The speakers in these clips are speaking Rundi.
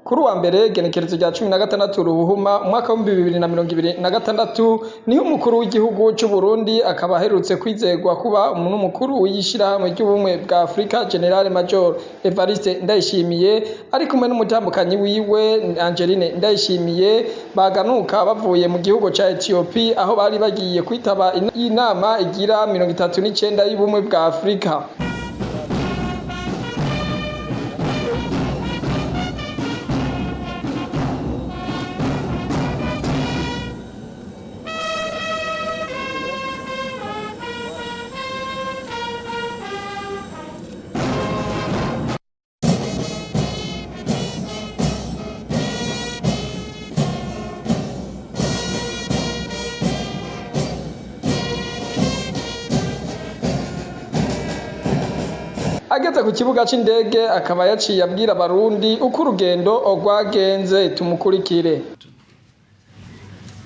Kuri uwa mbere, genekerezo rya 16 Ruhuhuma umwaka w'2026, niho umukuru w'igihugu c'u Burundi akaba aherutse kwizegwa kuba n'umukuru w'ishirahamwe ry'ubumwe bwa Afrika, General Major Evariste Ndayishimiye, ari kumwe n'umutambukanyi wiwe Angeline Ndayishimiye, baganuka bavuye mu gihugu ca Ethiopie, aho bari bagiye kwitaba inama igira 39 y'ubumwe bwa Afrika. Ageze ku kibuga c'indege, akaba yaciye abwira Abarundi uko urugendo rwagenze. Tumukurikire.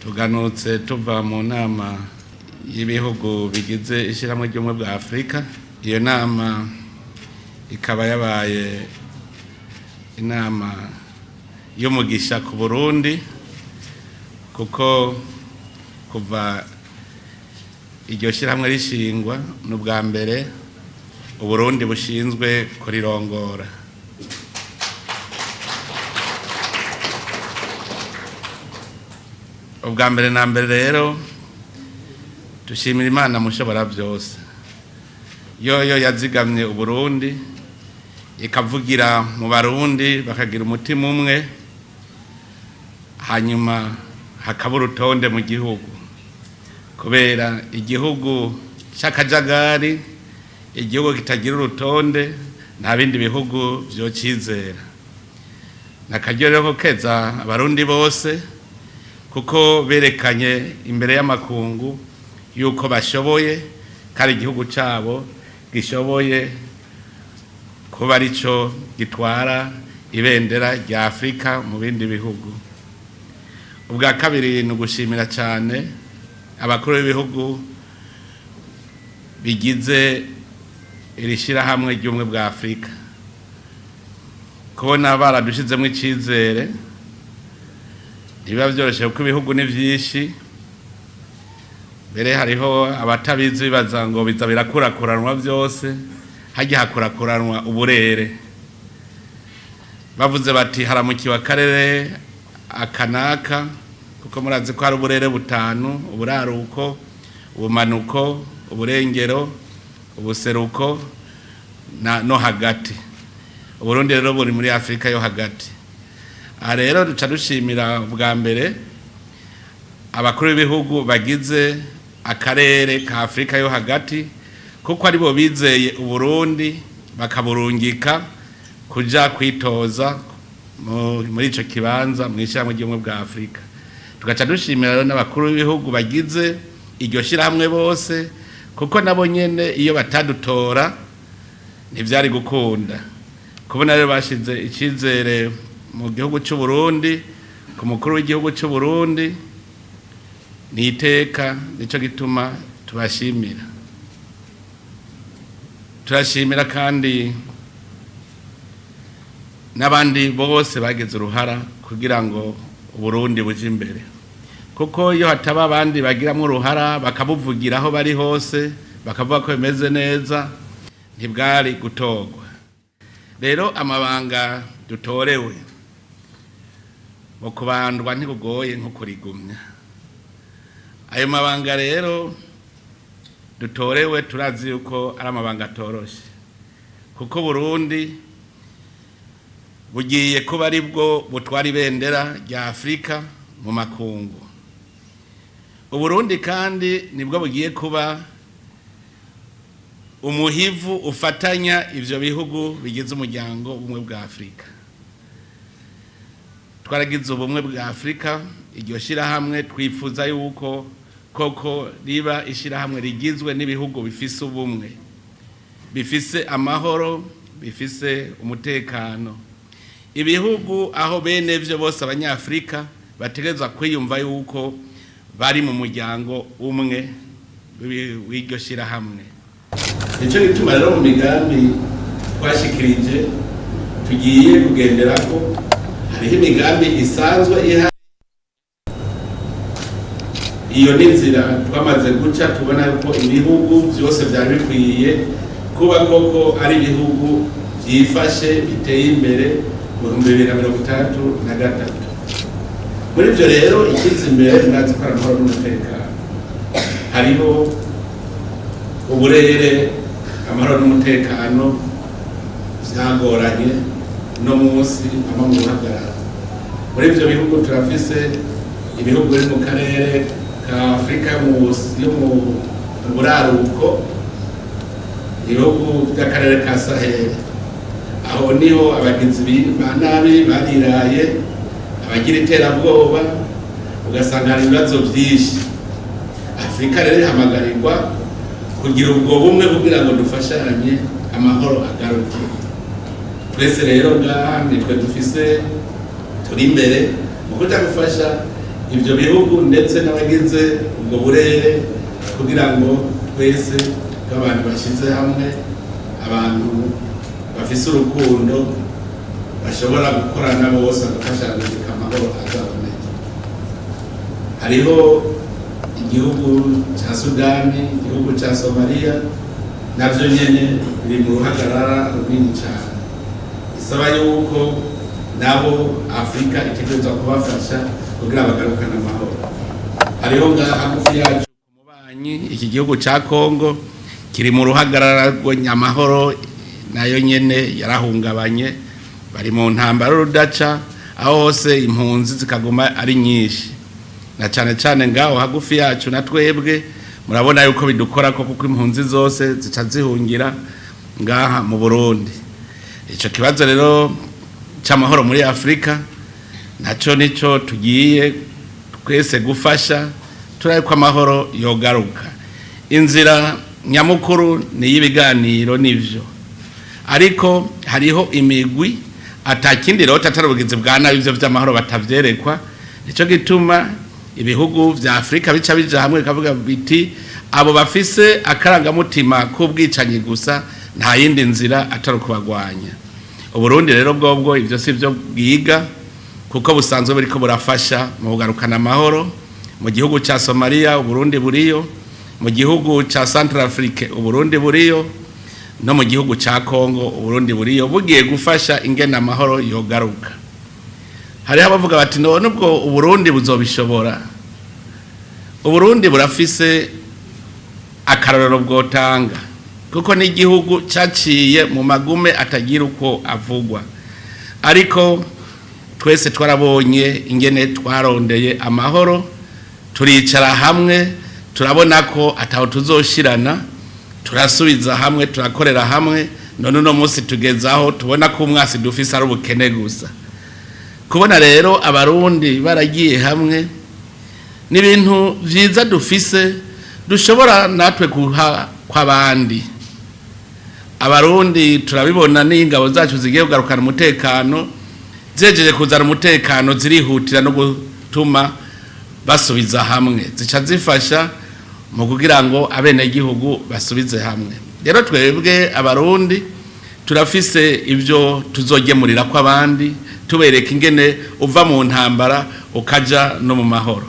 Tuganutse tuva mu nama y'ibihugu bigize Ishyirahamwe ry'Ubumwe bwa Afurika. Iyo nama ikaba yabaye inama y'umugisha ku Burundi, kuko kuva iryo shyirahamwe rishingwa ni ubwa mbere Uburundi bushinzwe kurirongora. Ubwa mbere na mbere rero, dushimira Imana Mushobora Byose, yoyo yazigamye Uburundi, ikavugira mu Barundi bakagira umutima umwe, hanyuma hakaba urutonde mu gihugu, kubera igihugu c'akajagari, igihugu kitagira urutonde, nta bindi bihugu vyocizera. Nakaryo rero ko keza Abarundi bose, kuko berekanye imbere y'amakungu yuko bashoboye, kandi igihugu cabo gishoboye kuba arico gitwara ibendera rya Afurika mu bindi bihugu. Ubwa kabiri, ni ugushimira cyane abakuru b'ibihugu bigize iri shyirahamwe ry'Ubumwe bwa Afurika, kubona baradushizemo icyizere. Ntibiba byoroshye, kuko ibihugu ni byinshi. Mbere hariho abatabizi bibaza ngo biza birakurakuranwa byose. Hajya hakurakuranwa uburere. Bavuze bati haramukiwe akarere akanaka, kuko murazi ko hari uburere butanu: uburaruko, ubumanuko, uburengero, ubuseruko na no hagati. Uburundi rero buri muri Afurika yo hagati. Aha rero duca dushimira bwa mbere abakuru b'ibihugu bagize akarere ka Afurika yo hagati, kuko aribo bizeye Uburundi bakaburungika kuja kwitoza muri ico kibanza mu Ishyirahamwe ry'Ubumwe bwa Afurika. Tugaca dushimira rero n'abakuru b'ibihugu bagize iryo shyirahamwe bose, kuko nabo nyene iyo batadutora ntivyari gukunda. Kubona rero bashize icyizere mu gihugu cy'u Burundi, ku mukuru w'igihugu cy'u Burundi, ni iteka. Nico gituma tubashimira. Turashimira kandi n'abandi bose bagize uruhara kugira ngo Uburundi buje imbere, kuko iyo hataba abandi bagiramo uruhara, bakabuvugira aho bari hose, bakavuga ko bimeze neza, ntibwari gutorwa. Rero amabanga dutorewe, mu kubandwa ntikugoye nko kurigumya. Ayo mabanga rero dutorewe, turazi yuko ari amabanga atoroshe, kuko Burundi bugiye kuba ari bwo butwara ibendera rya Afurika mu makungu. Uburundi kandi nibwo bugiye kuba umuhivu ufatanya ivyo bihugu bigize umuryango Ubumwe bwa Afurika. Twaragize Ubumwe bwa Afurika, iryo shyirahamwe twifuza yuko koko riba ishyirahamwe rigizwe n'ibihugu bifise ubumwe, bifise amahoro, bifise umutekano, ibihugu aho bene vyo bose Abanyafurika bategerezwa kwiyumva yuko bari mu muryango umwe w'iryo shyirahamwe. Nicyo gituma rero mu migambi twashikirije tugiye kugenderako, Hariho imigambi isanzwe ihari. Iyo ni inzira twamaze guca, tubona yuko ibihugu byose byari bikwiye kuba koko ari ibihugu byifashe, biteye imbere mu 2063. Muri ibyo rero, ikiza imbere, murazi ko ari amahoro n'umutekano. Hariho uburere amahoro n'umutekano byagoranye no munsi ama mu ruhagarara. Muri ibyo bihugu turafise ibihugu biri mu karere ka Afurika yo mu buraruko, ibihugu by'akarere ka Saheli. Aho niho abagizi ba nabi bariraye, abagira iterabwoba, ugasanga hari ibibazo byinshi. Afurika rero ihamagarirwa kugira ubwo bumwe kugira ngo dufashanye amahoro agaruke. Twese rero ngaha nitwe dufise turi imbere mu kuja gufasha ibyo bihugu ndetse n'abagize ubwo burere, kugira ngo twese nk'abantu bashyize hamwe, abantu bafise urukundo, bashobora gukorana bose bagafashanya gushika amahoro azaboneke. Hariho igihugu cya Sudani, igihugu cya Somaliya, navyo nyene biri mu ruhagarara runini cyane, isaba yuko nabo Afurika itegerezwa kubafasha kugira bagarukane amahoro. Hariho ngaha hagufi yacu ku mubanyi, iki gihugu cya Kongo kiri mu ruhagarara rw'amahoro, nayo nyene yarahungabanye, bari mu ntambara rudaca, aho hose impunzi zikaguma ari nyinshi, na cane cane ngaho hagufi yacu. Na twebwe murabona yuko bidukora ko, kuko impunzi zose zica zihungira ngaha mu Burundi. Ico kibazo rero c'amahoro muri Afurika naco nico tugiye twese gufasha, turabe ko amahoro yogaruka. Inzira nyamukuru ni iy'ibiganiro, nivyo, ariko hariho imigwi atakindi rero atari ubugizi bwa nabi, ivyo vy'amahoro batavyerekwa. Nico gituma ibihugu vya Afurika bica bija hamwe bikavuga biti: abo bafise akarangamutima k'ubwicanyi gusa, nta yindi nzira atari ukubagwanya. Uburundi rero bwobwo ivyo si byo bwiga, kuko busanzwe buriko burafasha mu kugarukana amahoro. Mu gihugu ca Somalia Uburundi buriyo, mu gihugu ca Centrafrique Uburundi buriyo, no mu gihugu ca Congo Uburundi buriyo, bugiye gufasha ingene amahoro yogaruka. Hariho abavuga bati: none ubwo Uburundi buzobishobora? Uburundi burafise akarorero bwotanga, kuko n'igihugu caciye mu magume atagira uko avugwa, ariko twese twarabonye ingene twarondeye amahoro, turicara hamwe, turabona ko ataho tuzoshirana, turasubiza hamwe, turakorera hamwe. None uno munsi tugezaho tubona ko umwasi dufise ari ubukene gusa. Kubona rero Abarundi baragiye hamwe ni ibintu vyiza dufise, dushobora natwe guha kw'abandi. Abarundi turabibona n'ingabo zacu zigiye kugarukana umutekano, zejeje kuzana umutekano zirihutira no gutuma basubiza hamwe, zica zifasha mu kugira ngo abenegihugu basubize hamwe. Rero twebwe Abarundi turafise ibyo tuzogemurira ko abandi, tubereka ingene uva mu ntambara ukaja no mu mahoro.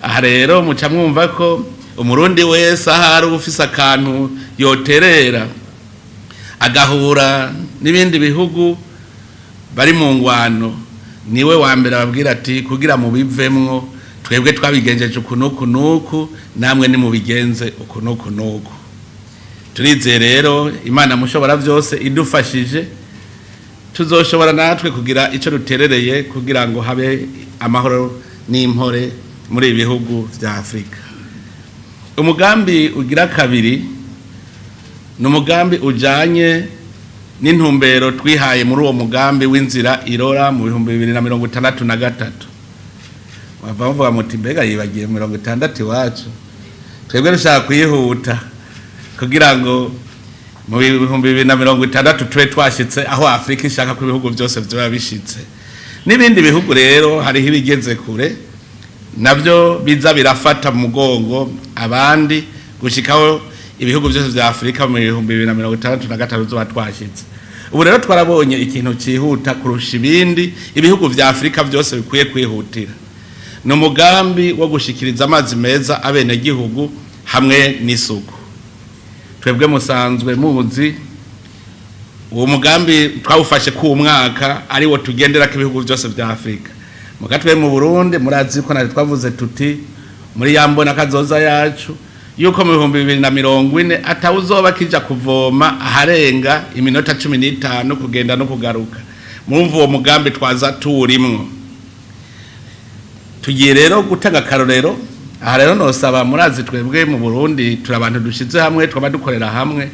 Aha rero muca mwumva ko Umurundi wese ahari ufise akantu yoterera, agahura n'ibindi bihugu bari mu ngwano, niwe wa mbere ababwira ati: kugira mubivemwo, twebwe twabigenjeje uku n'uku n'uku, namwe nimubigenze uku n'uku n'uku. Turizeye rero Imana mushobora byose idufashije, tuzoshobora natwe kugira icyo duterereye kugira ngo habe amahoro n'impore muri ibi bihugu vya Afurika. Umugambi ugira kabiri ni umugambi ujanye n'intumbero twihaye muri uwo mugambi w'inzira irora mu 2063. Bava bavuga muti: mbega yibagiye 60 iwacu? Twebwe dushaka kuyihuta kugira ngo mu 2060 tube twashitse aho Afurika ishaka ko ibihugu byose vyoba bishitse. N'ibindi bihugu rero hariho ibigeze kure, navyo biza birafata mu mugongo abandi gushikaho ibihugu byose vya Afurika mu 2063 zoba twashitse. Ubu rero twarabonye ikintu cyihuta kurusha ibindi ibihugu vya Afurika byose bikwiye kwihutira, ni umugambi wo gushikiriza amazi meza abenegihugu hamwe n'isuku. Twebwe musanzwe muzi uwo mugambi twawufashe ku mwaka ari wo tugenderako ibihugu byose vya Afurika. Muga twe mu Burundi murazi ko natwe twavuze tuti muri ya mbona kazoza yacu yuko mu 2040 atawuzoba kija kuvoma aharenga iminota 15 kugenda no kugaruka. Murumva uwo mugambi twaza tuwurimwo. Tugiye rero gutanga akarorero. Aha rero nosaba, murazi twebwe mu Burundi turi abantu dushize hamwe, twaba dukorera hamwe,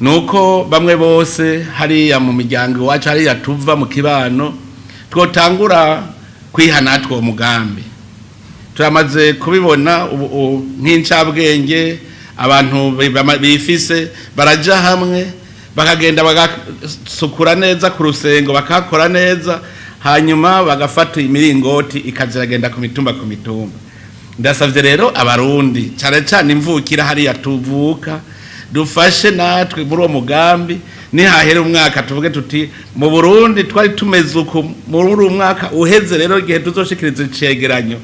nuko bamwe bose hariya mu miryango iwacu, hariya tuva mu kibano, twotangura kwiha natwe uwo mugambi. Turamaze kubibona ubu nk'incabwenge, abantu bifise baraja hamwe, bakagenda bagasukura neza ku rusengo, bakakora neza, hanyuma bagafata imiringoti ikaziragenda ku mitumba ku mitumba. Ndasavye rero Abarundi, cane cane imvukira hariya tuvuka, dufashe natwe muri uwo mugambi. Nihahera umwaka tuvuge tuti mu Burundi twari tumeze uku muri uyu mwaka uheze. Rero igihe tuzoshikiriza icegeranyo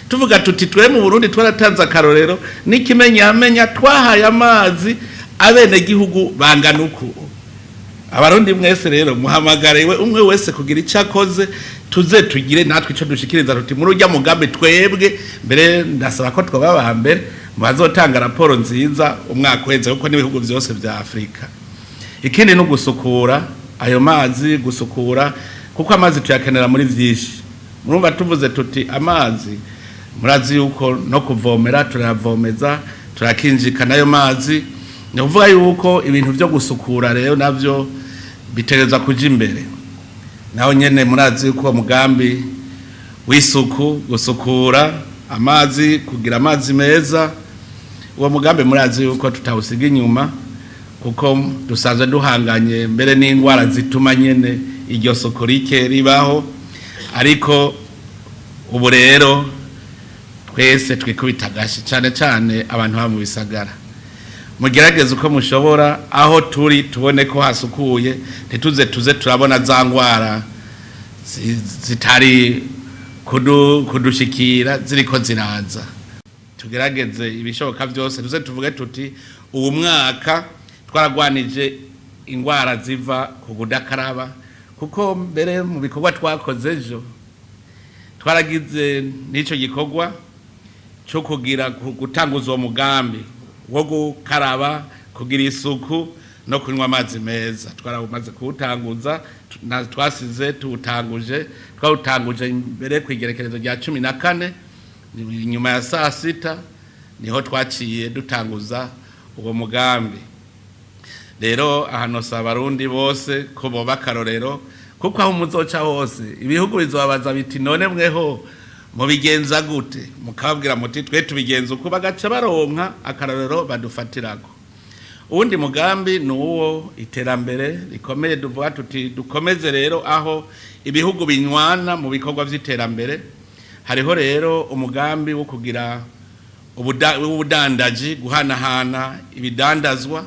tuvuga tuti twe mu Burundi twaratanze akarorero n'ikimenyamenya, twahaye amazi abenegihugu bangana uku. Abarundi mwese rero muhamagariwe umwe wese kugira icyo akoze, tuze tugire natwe icyo dushikiriza tuti muri urya mugambi twebwe mbere ndasaba ko twaba aba mbere bazotanga raporo nziza umwaka uheze, kuko n'ibihugu byose vya Afurika. Ikindi ni ugusukura ayo mazi, gusukura kuko amazi tuyakenera muri vyinshi. Murumva tuvuze tuti amazi, murazi yuko no kuvomera turayavomeza, turakinjika n'ayo mazi. Ni ukuvuga yuko ibintu vyo gusukura rero navyo bitegerezwa kuja imbere. Naho nyene murazi yuko uwo mugambi w'isuku, gusukura amazi, kugira amazi meza, uwo mugambi murazi yuko tutawusiga inyuma, kuko dusanzwe duhanganye mbere n'indwara zituma nyene iryo suku rike ribaho. Ariko ubu rero twese twikubita agashi, cane cane abantu baba mu bisagara, mugerageze uko mushobora aho turi tubone ko hasukuye, ntituze tuze turabona za ngwara zitari kudushikira ziriko ziraza. Tugerageze ibishoboka byose tuze tuvuge tuti uwu mwaka twaragwanije ingwara ziva ku kudakaraba, kuko mbere mu bikorwa twakoze ejo twaragize n'ico gikorwa cyo kugira gutanguza uwo mugambi wo gukaraba, kugira isuku no kunywa amazi meza. Twaramaze kuwutanguza, twasize tuwutanguje, twawutanguje mbere ku igerekerezo rya 14 nyuma ya saa sita niho twaciye dutanguza uwo mugambi. Rero aha nosaba Abarundi bose ko boba akarorero, kuko aho muzoca hose ibihugu bizobabaza biti none mweho mubigenza gute? Mukababwira muti twe tubigenza uko, bagaca baronka akarorero badufatirako. Uwundi mugambi ni uwo iterambere rikomeye. Tuvuga tuti dukomeze rero aho ibihugu binywana mu bikorwa vy'iterambere. Hariho rero umugambi wo kugira w'ubudandaji, guhanahana ibidandazwa.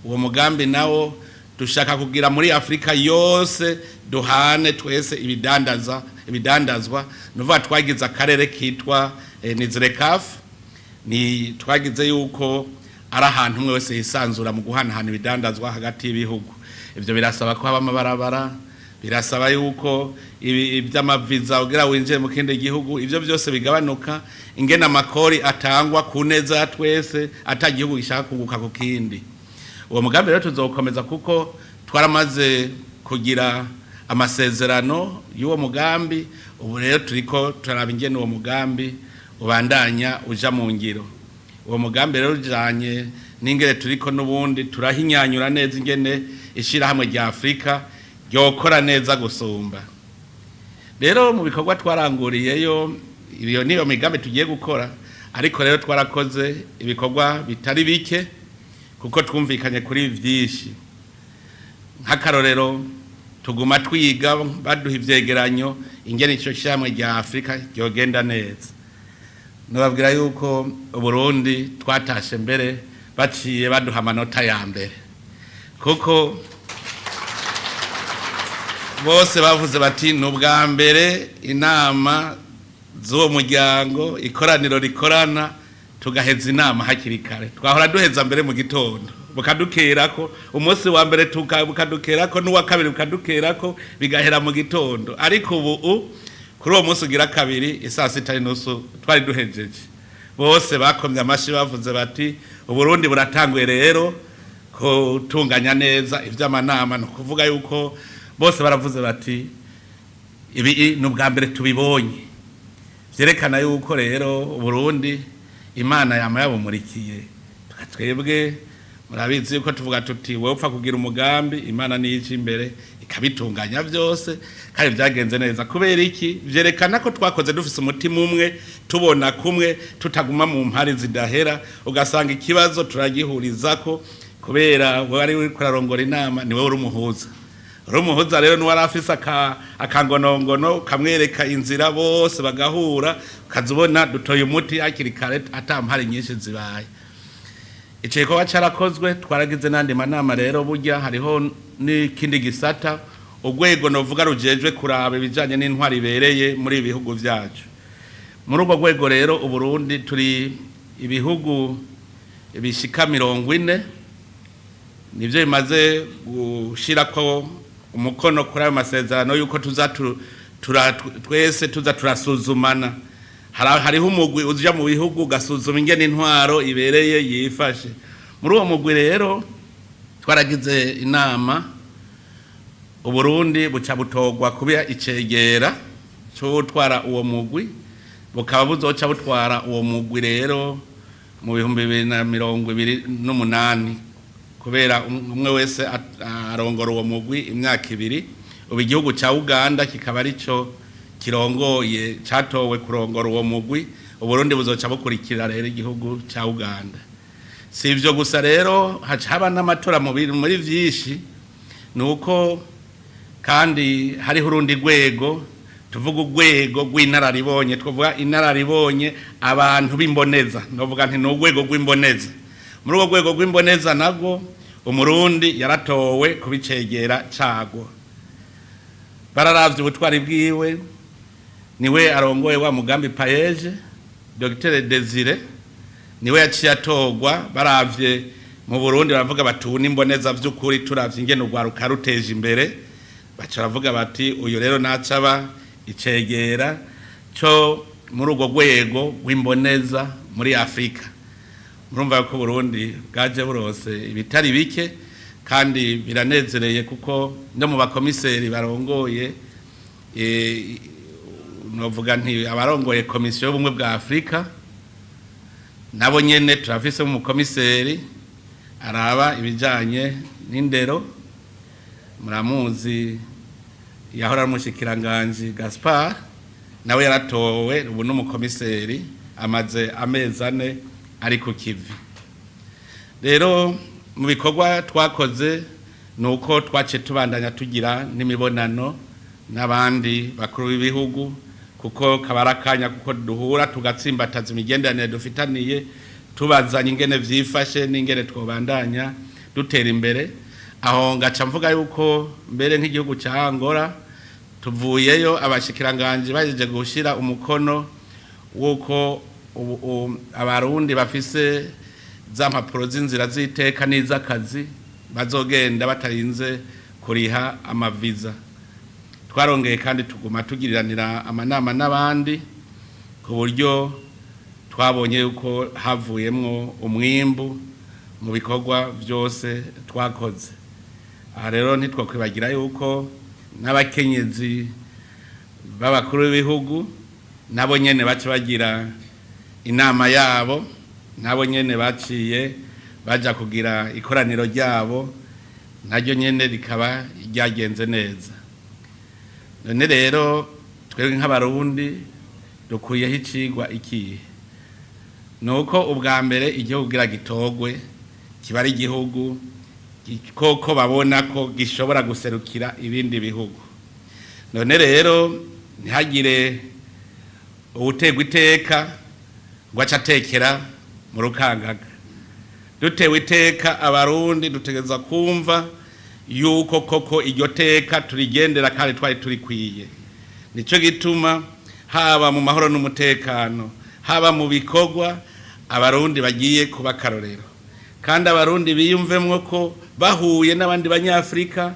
Uwo mugambi nawo dushaka kugira muri Afurika yose duhane twese ibidandazwa. Nuvuga twagize akarere kitwa Nizlecaf, ni twagize yuko ari ahantu umwe wese yisanzura mu guhanahana ibidandazwa hagati y'ibihugu. Ivyo birasaba ko haba amabarabara, birasaba yuko ivy'amaviza kugira winjire mu kindi gihugu, ivyo byose bigabanuka, ingene amakori atangwa ku neza ya twese, ata gihugu gishaka kunguka ku kindi. Uwo mugambi rero tuzowukomeza, kuko twaramaze kugira amasezerano y'uwo mugambi. Ubu rero turiko turaraba ingene uwo mugambi ubandanya uja mu ngiro. Uwo mugambi rero ujanye n'ingene turiko n'ubundi turahinyanyura neza ingene ishirahamwe rya Afurika ryokora neza gusumba. Rero mu bikorwa twaranguriyeyo, iyo niyo migambi tugiye gukora. Ariko rero twarakoze ibikorwa bitari bike, kuko twumvikanye kuri vyinshi. Nk'akarorero, tuguma twiga, baduha ivyegeranyo ingene ico shyirahamwe rya Afurika ryogenda neza. Nababwira yuko Uburundi twatashe mbere baciye baduha amanota ya mbere, kuko Bose bavuze bati ni ubwa mbere inama z'uwo muryango, ikoraniro rikorana, tugaheza inama hakiri kare. Twahora duheza mbere mu gitondo, bukadukerako umunsi wa mbere, bukadukerako n'uwa kabiri, bukadukerako, bigahera mu gitondo. Ariko ubu kuri uwo munsi ugira kabiri, isaa 6:30 twari duhejeje. Bose bakomye amashi, bavuze bati Uburundi buratanguye rero kutunganya neza ivy'amanama. Ni ukuvuga yuko bose baravuze bati ibi ni ubwa mbere tubibonye. Vyerekana yuko rero Uburundi Imana yama yabumurikiye. Twebwe murabizi yuko tuvuga tuti wowe upfa kugira umugambi, Imana niyo ija imbere ikabitunganya byose, kandi byagenze neza. Kubera iki? Vyerekana ko twakoze dufise umutima umwe, tubona kumwe, tutaguma mu mpari zidahera, ugasanga ikibazo turagihurizako. Kubera wari uriko urarongora inama, niwe uri umuhuza. Uri umuhuza rero, niwe afise akangonongono kamwereka inzira, bose bagahura, ukazubona dutoye umuti hakiri kare, ata mpari nyinshi zibaye. Ico gikorwa carakozwe, twaragize n'andi manama. Rero burya hariho n'ikindi gisata, urwego novuga rujejwe kuraba ibijanye n'intwari ibereye muri ibi bihugu vyacu. Muri urwo rwego rero, Uburundi turi ibihugu bishika 40 nivyo bimaze gushirako umukono kuri ayo masezerano yuko tuza twese tuza turasuzumana. Hariho umugwi uja mu bihugu ugasuzuma ingene intwaro ibereye yifashe. Muri uwo mugwi rero twaragize inama, Uburundi buca butorwa kuba icegera c'utwara uwo mugwi, bukaba buzoca butwara uwo mugwi rero mu 2028, kubera umwe wese arongora uwo mugwi imyaka 2. Ubu igihugu ca Uganda kikaba arico kirongoye, catowe kurongora uwo mugwi. Uburundi buzoca bukurikira rero igihugu ca Uganda. Si ivyo gusa rero, haca haba n'amatora muri vyinshi. Nuko kandi hariho urundi rwego, tuvuga urwego rw'inararibonye, twavuga inararibonye, abantu b'imboneza, novuga nti ni urwego rw'imboneza. Muri urwo rwego rw'imboneza nabwo Umurundi yaratowe kubicegera cago. Bararavye ubutwari bwiwe, niwe arongoye wa mugambi PAEEJ, Dr Desire, niwe yaciye atorwa. Baravye mu Burundi baravuga bati ubu n'imboneza vy'ukuri, turavye ingene urwaruka ruteje imbere, baca baravuga bati uyu rero nacaba icegera co muri urwo rwego rw'imboneza muri Afrika. Murumva ko Burundi bwaje burose ibitari bike, kandi biranezereye kuko no mu bakomiseri barongoye, novuga nti abarongoye Komisiyo y'Ubumwe bwa Afrika, nabo nyene turafise umukomiseri araba ibijanye n'indero, muramuzi, yahora ari umushikiranganji Gaspard, nawe yaratowe, ubu n'umukomiseri, amaze amezi 4 ari ku kivi. Rero mu bikorwa twakoze ni uko twace tubandanya tugira n'imibonano n'abandi bakuru b'ibihugu, kuko kabara akanya kuko duhura tugatsimbataza imigenderanire dufitaniye, tubazanye ingene vyifashe n'ingene twobandanya dutera imbere. Aho ngaca mvuga yuko mbere nk'igihugu ca Angola, tuvuyeyo abashikiranganje bajeje gushira umukono wuko Abarundi bafise za mpapuro z'inzira z'iteka n'iz'akazi bazogenda batarinze kuriha amaviza. Twarongeye kandi tuguma tugiriranira amanama n'abandi, ku buryo twabonye yuko havuyemwo umwimbu mu bikorwa byose twakoze. Aha rero ntitwakwibagira yuko n'abakenyezi b'abakuru b'ibihugu nabo nyene baca bagira inama yabo, nabo nyene baciye baja kugira ikoraniro ryabo, naryo nyene rikaba ryagenze neza. None rero twebwe nk'Abarundi dukuyeho icigwa ikihe? Nuko ubwa mbere igihugu kugira gitogwe kiba ari igihugu koko babona ko gishobora guserukira ibindi bihugu. None rero ntihagire uwutegwa iteka ngo ace atekera mu rukangaga. Dutewe iteka, Abarundi dutegereza kumva yuko koko iryo teka turigendera kandi twari turikwiye. Nico gituma haba mu mahoro n'umutekano, haba mu bikorwa, Abarundi bagiye kuba karorero, kandi Abarundi biyumvemwo ko bahuye n'abandi Banyafrika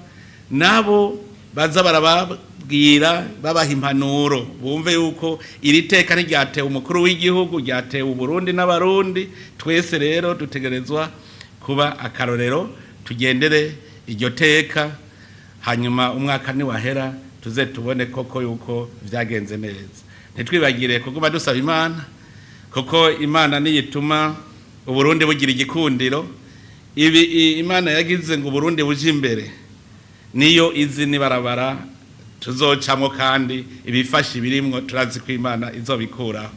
nabo baza barababwira, babaha impanuro, bumve yuko iri teka ntiryatewe umukuru w'igihugu, ryatewe Uburundi n'Abarundi twese. Rero dutegerezwa kuba akarorero, tugendere iryo teka, hanyuma umwaka niwahera tuze tubone koko yuko vyagenze neza. Ntitwibagire kuguma dusaba Imana, kuko Imana niyo ituma Uburundi bugira igikundiro. Ibi Imana yagize ngo Uburundi buje imbere, niyo izi nibarabara tuzocamwo, kandi ibifasha ibirimwo turazi ko Imana izobikuraho.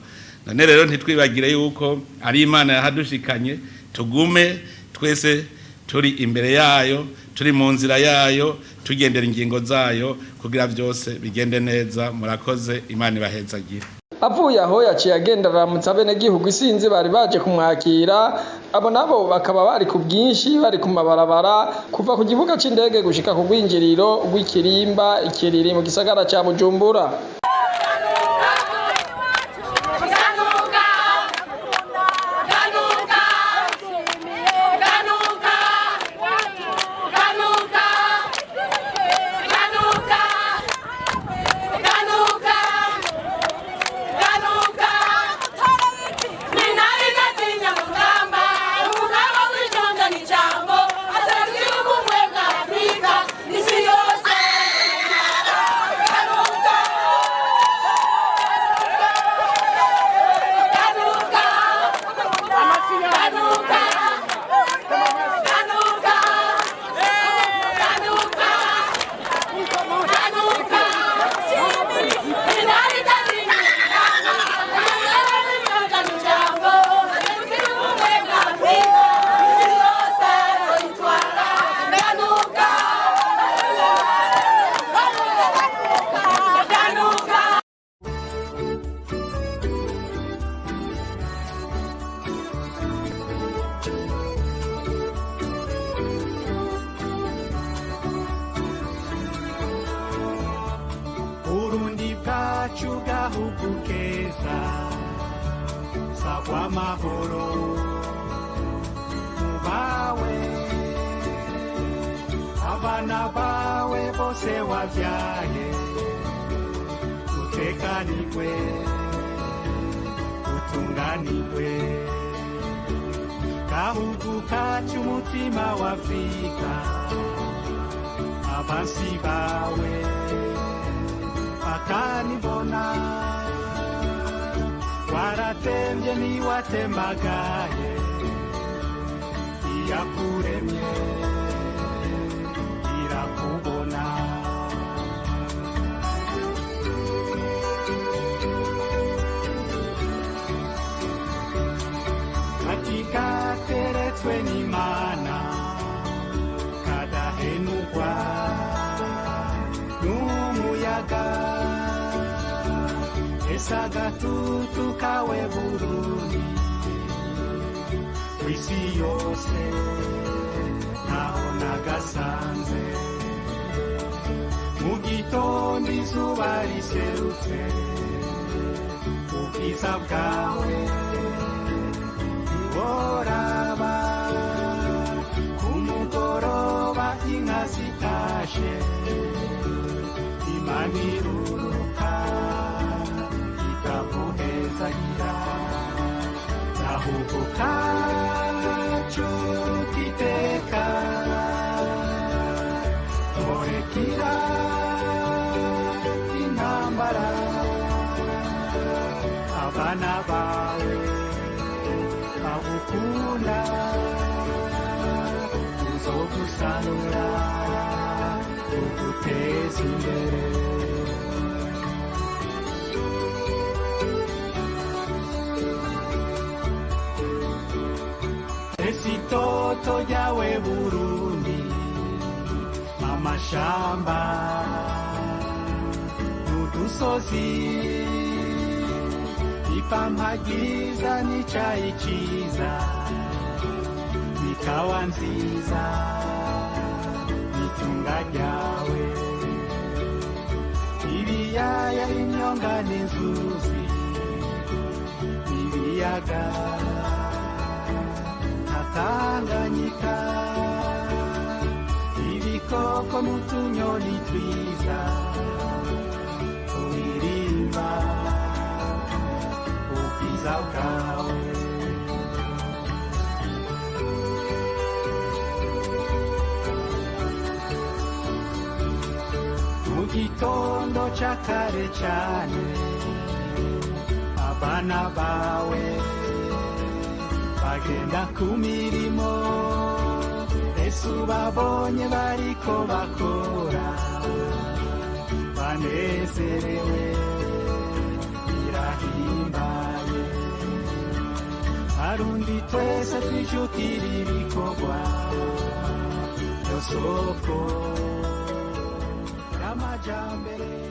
None rero ntitwibagire yuko ari Imana yahadushikanye, tugume twese turi imbere yayo, turi mu nzira yayo, tugendera ingingo zayo kugira vyose bigende neza. Murakoze, Imana ibahezagire. Avuye aho yaciye agenda aramutsa abenegihugu isinzi bari baje kumwakira. Abo nabo bakaba bari ku bwinshi, bari ku mabarabara kuva ku kibuga c'indege gushika ku rwinjiriro rw'ikirimba ikiriri mu gisagara ca Bujumbura. Burundi bwacu, gahugu keza, sagwa amahoro mubawe, abana bawe bose wabyaye, utekanirwe, utunganirwe, gahugu kacu, umutima wa Afrika, abansi bawe bakanibona, waratembye niwatembagaye, iyakuremye irakubona. Katika teretswe n'Imana, kadahenukwa n'umuyaga, esa gatutu kawe Burundi, kw'isi yose ntaho nagasanze. Mu gitondo izuba riserutse, ubwiza bwawe ntiworaba, ku mugoroba inka zitashe, Imana iruruka ikaguhezagira, gahugu kacu k'iteka, murekira intambara, abana bawe bagukunda, tuzogusanura tuguteza imbere. Ese itoto ryawe Burundi, amashamba n'udusozi, ipampa ryiza n'icayi ciza, n'ikawa nziza. Itunga ryawe, ibiyaya, imyonga n'inzuzi, ibiyaga na Tanganyika, ibikoko n'utunyoni twiza turirimba ubwiza bwawe. Mu gitondo ca kare cane, abana bawe bagenda ku mirimo, ese ubabonye bariko bakora banezerewe, birahimbaye. Arundi twese twijukira ibikorwa, yo soko y'amajambere.